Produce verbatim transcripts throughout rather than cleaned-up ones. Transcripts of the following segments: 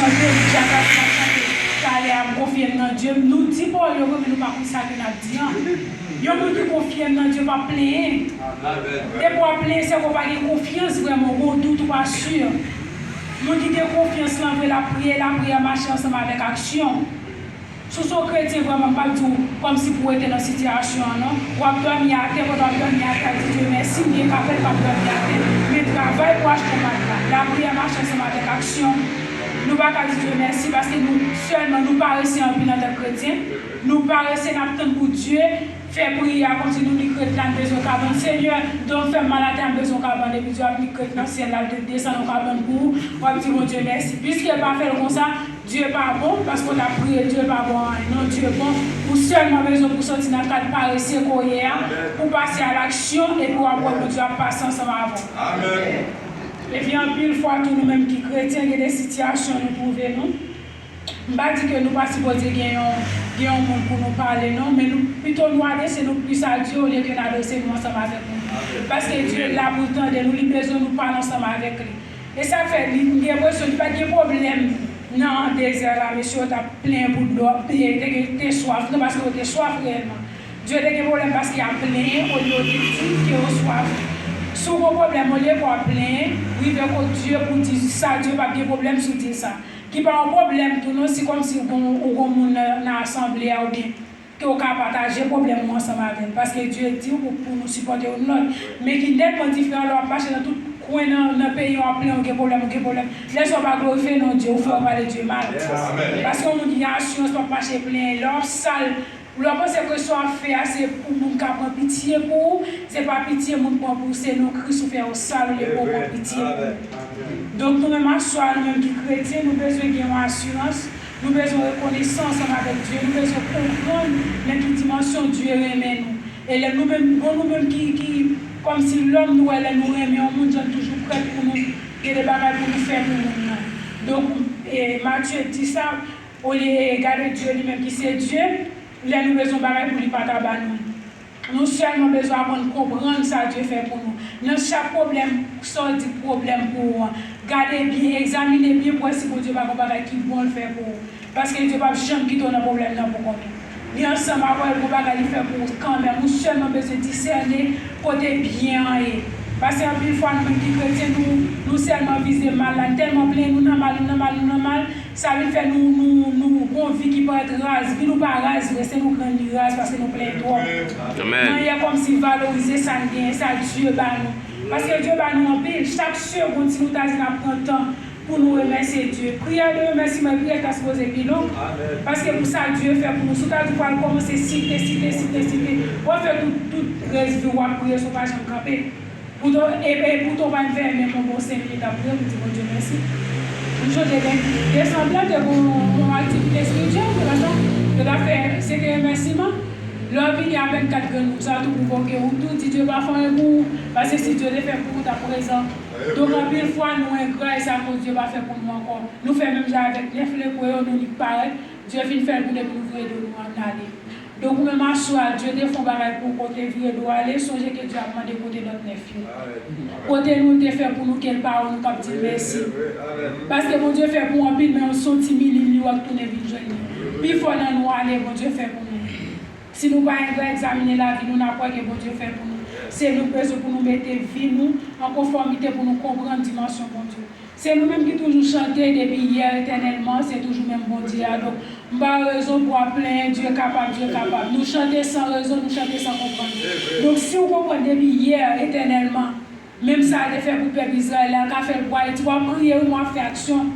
Chante, Jakas t ap chante talè a, m konfye m nan Dye m. Nou di pawòl yo vre, men nou pa konn sa ke n ap di an. Yon moun ki konfye l nan Dye p ap plenyen. Depi w ap plenyen, se ke w pa gen konfyans vrèman, w gen yon dout, ou pa si. Moun ki gen konfyans lan vre, l ap priye, lapriyè mache ansanm avèk aksyon. Si w se yon kretyen vrèman, m p ap di w kòmsi pou w rete nan sitiyasyon an, non. W ap dòmi atè, pandan w ap dòmi atè, w ap di Dye mèsi, m gen kapèt m ap dòmi atè. Men travay pou w achte yon matla. Lapriyè mache ansanm avèk aksyon. Nou pa ka di Dye mèsi paske nou sèlman, nou parese anpil antank kretyen. Nou parese, n ap tann pou Dye fè priyè a kòmsi nou ni krèt la, n bezwen kabann. Senyè, do m fè m mal atè a, m bezwen yon kabann. Epi Dye ap ni krèt nan syèl la, l desann yon kabann pou ou. W ap di Bondye mèsi. Piske l pa fè l konsa, Dye pa bon, paske w t ap priye, Dye pa bon anyen. Non, Dye bon. Ou sèlman bezwen pou soti nan kad parese ke w ye a, pou pase a laksyon, epi w ap wè Bondye ap pase ansanm avè w. Epi anpil fwa tou, nou menm ki kretyen, gen de sitiyasyon nou twouve nou. M pa di ke nou pa sipoze gen yon, gen yon moun pou nou pale, non, men nou, pito nou adrese nou plis a Dye olye ke n adrese nou ansanm avèk moun. Paske Dye la pou l tande nou, li bezwen nou pale ansanm avèk li. E sa fè li, m gen enpresyon li pa t gen pwoblèm nan dezè la, mesye yo t ap plenyen pou dlo, te, te, te swaf, non, paske yo te swaf reyèlman. Dye te gen pwoblèm paske y ap plenyen olye yo te di ke yo swaf. Si w gen pwoblèm, olye ke w ap plenyen, rive kot Dye pou w di sa, Dye p ap gen pwoblèm si w di l sa. Ki pa yon pwoblèm tou non, si kòmsi ou gon, ou gon moun nan, nan asanble a oubyen ke w ka pataje pwoblèm ou ansanm avè l. Paske Dye di w pou, pou nou sipòte youn lòt. Men ki nètman diferan lè w ap mache nan tout kwen nan, nan peyi a, w ap plenyen w gen pwoblèm, w gen pwoblèm. Lè sa w pa glorifye non Dye, ou fè w pale Dye mal. Paske yon moun ki gen asirans p ap mache plenyen. Lè w ap sal, lè w panse ke sa w ap fè a se pou moun ka pran pitye pou ou, se pa pitye moun pran pou ou, se non Kris ou fè yo sal olye pou yo pran pitye pou ou. Donk nou menm aswè a, nou menm ki kretyen, nou bezwen gen yon asirans, nou bezwen rekonesan ansanm avèk Dye, nou bezwen konprann nan ki dimansyon Dye renmen nou. E lè nou menm, bon, nou menm ki, ki kòmsi lòm, nou wè lè nou renmen yon moun, jan l toujou prèt pou nou, gen de bagay pou nou fè pou moun nan. Donk, e, Matye di sa, olye gade Dye li menm ki se Dye, lè nou bezwen bagay pou li pa ta ba nou. Nou sèlman bezwen aprann konprann sa Dye fè pou nou. Nan chak pwoblèm, sa w di pwoblèm pou ou an, gade byen, egzamine byen pou wè si Bondye pa gen yon bagay ki bon l fè pou ou. Paske Dye p ap janm kite w nan pwoblèm nan poukont ou. Li ansanm avè w, gon bagay li fè pou ou kanmenm. Ou sèlman bezwen disène kote byen an ye. Paske anpil fwa, nou menm ki kretyen, nou, nou sèlman vize mal la. Nou tèlman plenyen, nou nan mal, nou nan mal, nou nan mal. Sa vin fè nou, nou, nou gon vi ki parèt raz. Vi nou pa raz vre, se nou k rann li raz paske nou plenyen twòp. Manyè kòmsi valorize sa n genyen, sa Dye ba nou. Paske Dye ba nou anpil. Chak segonn, si nou ta di n ap pran tan pou nou remèsye Dye. Priyè de remèsiman, priyè ta sipoze pi long. Paske pou sa Dye fè pou nou, si w ta di w pral kòmanse site, site, site, site, w ap fè tout, tout rès vi w ap priye, si w pa janm kanpe. Poutan, e, e poutan w pa menm fè menm yon bon senk minit ap priye pou di Bondye mèsi. M sonje gen de sanblan te gon yon aktivite espirityèl, se pa sa? Yo t ap fè, se te remèsiman. Lè w vini a vennkat grenn, sa tou pwovoke ou tou di Dye pa fè anyen pou ou, paske si Dye te fè pou ou, w t ap prezan. Donk, anpil fwa, nou engra, e se akoz Dye pa fè pou nou ankò. Nou fè menm jan avèk nèf lepre yo, nou nik parèt, Dye fin fè l pou nou, epi nou vire do nou ann ale. Donk, ou menm aswè a, Dye te fè yon bagay pou ou, kote vire do ale, sonje ke Dye ap mande kote lòt nèf yo. Kote nou, l te fè pou nou, ke l pa ou, nou k ap di l mèsi. Paske Bondye fè pou ou anpil, men yon, se yon ti milim li wè k tounen vin jwenn li. Pifò nan nou ale, Bondye fè pou nou. Si nou pa egzamine lavi nou, n ap wè ke Bondye fè pou nou. Se nou k bezwen pou nou mete vi nou an konfòmite pou nou konprann dimansyon Bondye. Se nou menm ki toujou chante depi yè, etènèlman, se toujou menm Bondye a. Donk, m pa wè rezon pou w ap plenyen, Dye kapab, Dye kapab. Nou chante san rezon, nou chante san konprann. Donk, si w konprann depi yè, etènèlman, menm sa l te fè pou pèp Izrayèl la, l ka fè l pou Ayiti. W ap priye, wi, men w ap fè aksyon.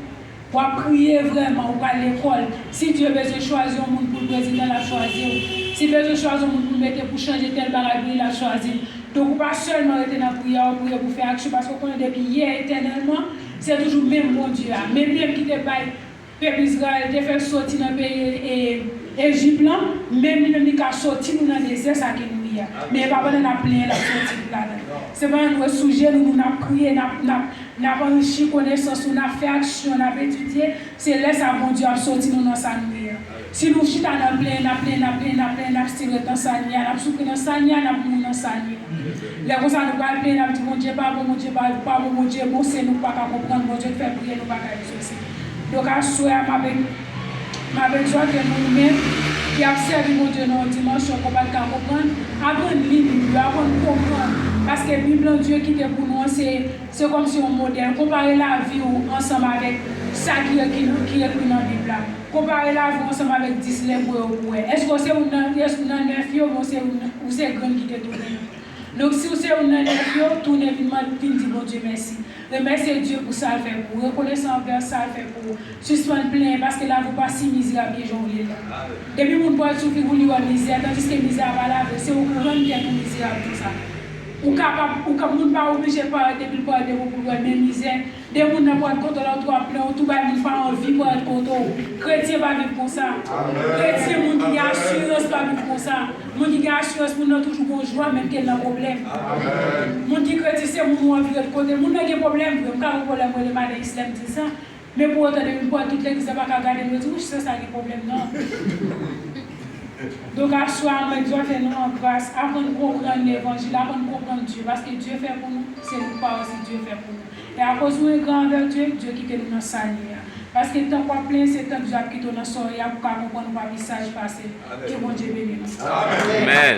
W ap priye vrèman, ou pral lekòl. Si Dye bezwen chwazi yon moun pou l prezidan, l ap chwazi w. Si l bezwen chwazi yon moun pou l mete pou chanje tèl bagay pou li, l ap chwazi l. Donk, ou pa sèlman rete nan priyè, ou priye pou fè aksyon, paske w konnen depi yè, etènèlman, se toujou menm Bondye a. Menm li menm ki te bay pèp Izrayèl, te fè soti nan peyi, e, Ejip lan, menm li menm li ka soti nou nan dezè sa ke nou ye a. Men e pa pandan n ap plenyen l ap soti nou ladan l. Se pandan nou ret sou je nou, nou n ap priye, n ap, n ap, n ap anrichi konesans nou, n ap fè aksyon, n ap etidye, se lè sa a Bondye ap soti nou nan sa nou ye a. Si nou chita nan plenyen, n ap plenyen, n ap plenyen, n ap plenyen, n ap still ret nan sa nou ye a, n ap soufri nan sa nou ye a, n ap mouri nan sa nou ye a. Lè konsa nou pral plenyen, n ap di Bondye pa bon, Bondye pa, pa bon, Bondye bon, se nou k pa ka konprann, Bondye k fè priye nou pa ka egzose. Donk, aswè a, m ap, m ap egzòte nou menm ki ap sèvi Bondye nan yon dimansyon ke w pa t ka konprann, aprann li Bib yo, aprann konprann. Paske Bib lan Dye kite pou nou an, se, se kòmsi yon modèl. Konpare lavi w ansanm avèk sa ki ekri, ki ekri nan Bib la. Konpare lavi w ansanm avèk dis lepo yo pou w wè. Èske w se youn nan, èske w nan nèf yo, oubyen w se youn, ou se grenn ki te tounen? Donk, si w se youn nan nèf yo, tounen vin mande, vin di Bondye mèsi. Remèsye Dye pou sa l fè pou ou. Rekonesan anvè sa l fè pou ou. Sispann plenyen paske lavi w pa si mizerab ke jan w vle l la. Depi moun pral sou figi w, li wè mizè, tandiske mizè a pa lavi w, se ou ki rann tèt ou mizerab konsa. Ou kapab, ou ka, moun pa oblije parèt epi l parèt devan w pou l wè, men mizè. De moun nan pral kote w la, ou tou ap plenyen, ou tou bay moun pa anvi pral kote w. Kretyen pa viv konsa. Kretyen, moun ki gen asirans pa viv konsa. Moun ki gen asirans, moun nan toujou gon jwa, menm ke l nan pwoblèm. Moun ki kretyen, se moun ou anvi ret kote. Moun nan gen pwoblèm vre, m ka gen pwoblèm, rele madan Islè, m di l sa. Men pou otan, depi m pral tout legliz la, pa ka gade m, yo di, "Wouch, sè sa gen pwoblèm, non." Donk, aswè a, mwen, Dye fè nou an gras, aprann konprann levanjil, aprann konprann Dye, paske Dye fè pou nou, se nou k pa wè si Dye fè pou nou. E akoz nou engra anvè Dye, Dye kite nou nan sa n ye a. Paske tank w ap plenyen, se tank Dye ap kite w nan sa w ye a pou w ka konprann ou pa pi saj pase l. Ke Bondye beni nou. Amèn.